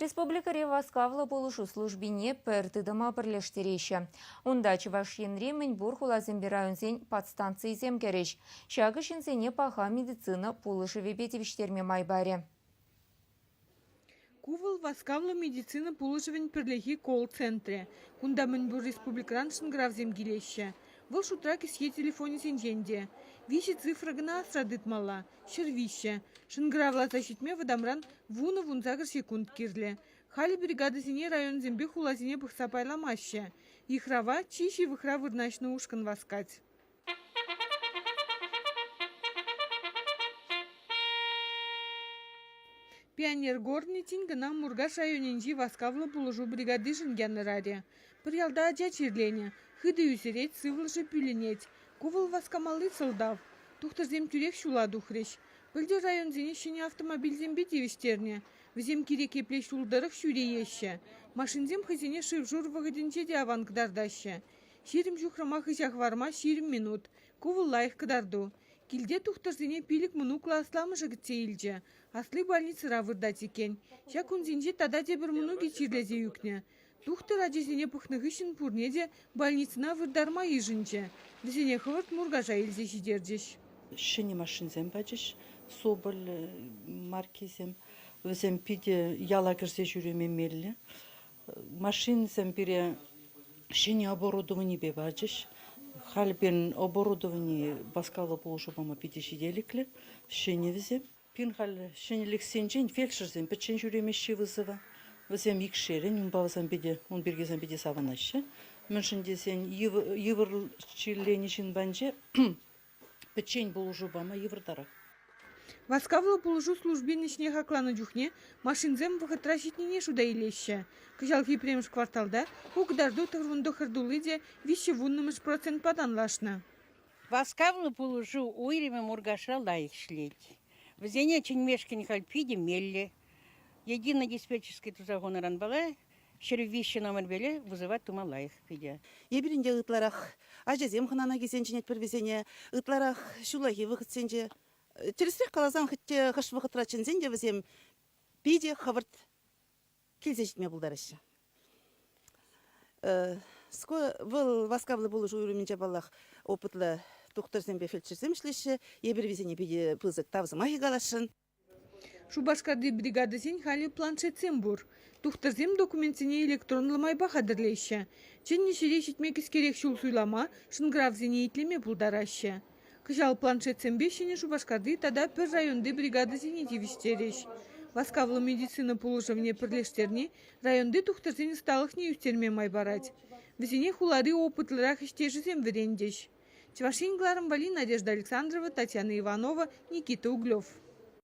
Республикӑри васкавлӑ пулӑшу службине пӗр тытӑма пӗрлештереҫҫӗ. Унта Чӑваш Енри мӗнпур хуласемпе районсен подстанцийӗсем кӗрӗҫ. Ҫакӑ ҫынсене паха медицина пулӑшӑвӗпе тивӗҫтерме май парӗ. Ку вӑл васкавлӑ медицина пулӑшӑвӗн пӗрлехи колл-центрӗ. Кунта мӗнпур республикӑран шӑнкӑравсем килеҫҫӗ. Вӑл шутра кӗсье телефонӗсенчен те. Виҫӗ цифра кӑна асра тытмалла – 103. Шӑнкӑравласа ҫитме вӑтамран 10-18 ҫеккунт кирлӗ. Халӗ бригадӑсене районсемпе хуласене пӑхса пайламаҫҫӗ. Йыхрава чи ҫывӑхра вырнаҫнӑ ушкӑн васкать. Пионер горни тин кӑна Муркаш районӗнчи васкавлӑ пулӑшу бригадишӗн янӑрарӗ. Пӗр ялта ача чирленӗ, хытӑ ӳсӗрет, сывлӑшӗ пӳлӗнет. Ку вӑл васкамалли сӑлтав. Тухтӑрсем тӳрех ҫула тухрӗҫ. Пӗлтӗр районсене ҫӗнӗ автомобильсемпе тивӗҫтернӗ. Вӗсем кирек епле ҫул тӑрӑх ҫӳрееҫҫӗ. Машинсем хӑйсене шыв-шур вӑхӑтӗнче те аван кӑтартаҫҫӗ. 20 ҫухрӑма хыҫа хӑварма 20 минут. Ку вӑл лайӑх кӑтарту. Килте тухтӑрсене пилӗк мӑнуклӑ асламӑшӗ кӗтсе илчӗ. Асли больницӑра выртать иккен. Ҫак кунсенче тата тепӗр мӑнукӗ чирлесе ӳкнӗ. Тухтӑр ачисене пӑхнӑ хыҫҫӑн пурне те больницӑна вырттарма йышӑнчӗ. Вӗсене хӑвӑрт Муркаша илсе ҫитерчӗҫ. Ҫӗнӗ машинсем пачӗҫ, Соболь маркисем. Вӗсем питӗ яла кӗрсе ҫӳреме меллӗ. Машинсем пире ҫӗнӗ оборудованипе пачӗҫ. Халь пирӗн оборудовани васкавлӑ пулӑшу пама питӗ ҫителӗклӗ. Ҫӗнӗ вӗсем. Пирӗн халь ҫӗнӗлӗхсенчен фельдшерсем пӗччен ҫӳремеҫҫӗ вызова. Вӗсем икшерӗн, унпа вӗсем питӗ, ун пирки вӗсем питӗ савӑнаҫҫӗ. Мӗншӗн тесен йывӑр чирленӗ ҫын патӗнче пӗччен пулӑшу пама йывӑртарах. Васкавлӑ пулӑшу службин ӗҫне хакланӑ чухне машинсем вӑхӑтра ҫитнине шута илеҫҫӗ. Кӑҫалхи пӗрремӗш кварталта ку кӑтарту тӑхӑрвун тулли те виҫҫӗ вуннӑмӗш процентпа танлашнӑ. Васкавлӑ пулӑшу уйрӑмӗ Муркашра лайӑх ӗҫлет. Вӗсене чӗнмешкӗн халь питӗ меллӗ. Единый диспетчерский туса хунӑранпала 103 номерпеле вызывать тума лайӑх питӗ. Эпир ӗнтӗ ытларах ачасем хӑнана килсен чӗнетпӗр вӗсене, ытларах ҫуллахи вӑхӑтсенче. Тӗрӗсрех каласан, хӑть те хӑш вӑхӑтра чӗнсен те вӗсем питӗ хӑвӑрт килсе ҫитме пултараҫҫӗ. Вӑл васкавлӑ пулӑшу уйрӑмӗнче, паллах, опытлӑ тухтӑрсемпе фельдшерсем ӗҫлеҫҫӗ. Эпир вӗсене питӗ пысӑк тав сӑмахӗ каласшӑн. Шупашкарти бригадӑсен халӗ планшетсем пур. Тухтӑрсем документсене электронлӑ майпа хатӗрлеҫҫӗ. Чӗннӗ ҫӗре ҫитме кӗскерех ҫул суйлама, шӑнкӑравсене итлеме пултараҫҫӗ. Кӑҫал планшетсемпе Ҫӗнӗ Шупашкарти тата пӗр районти бригадӑсене тивӗҫтерӗҫ. Васкавлӑ медицина пулӑшӑвне пӗрлештерни районти тухтӑрсен ӑсталӑхне ӳстерме май парать. Вӗсене хулари опытлӑрах ӗҫтешӗсем вӗрентӗҫ. Чӑваш Ен кӑларӑм валли Надежда Александрова, Татьяна Иванова, Никита Углев.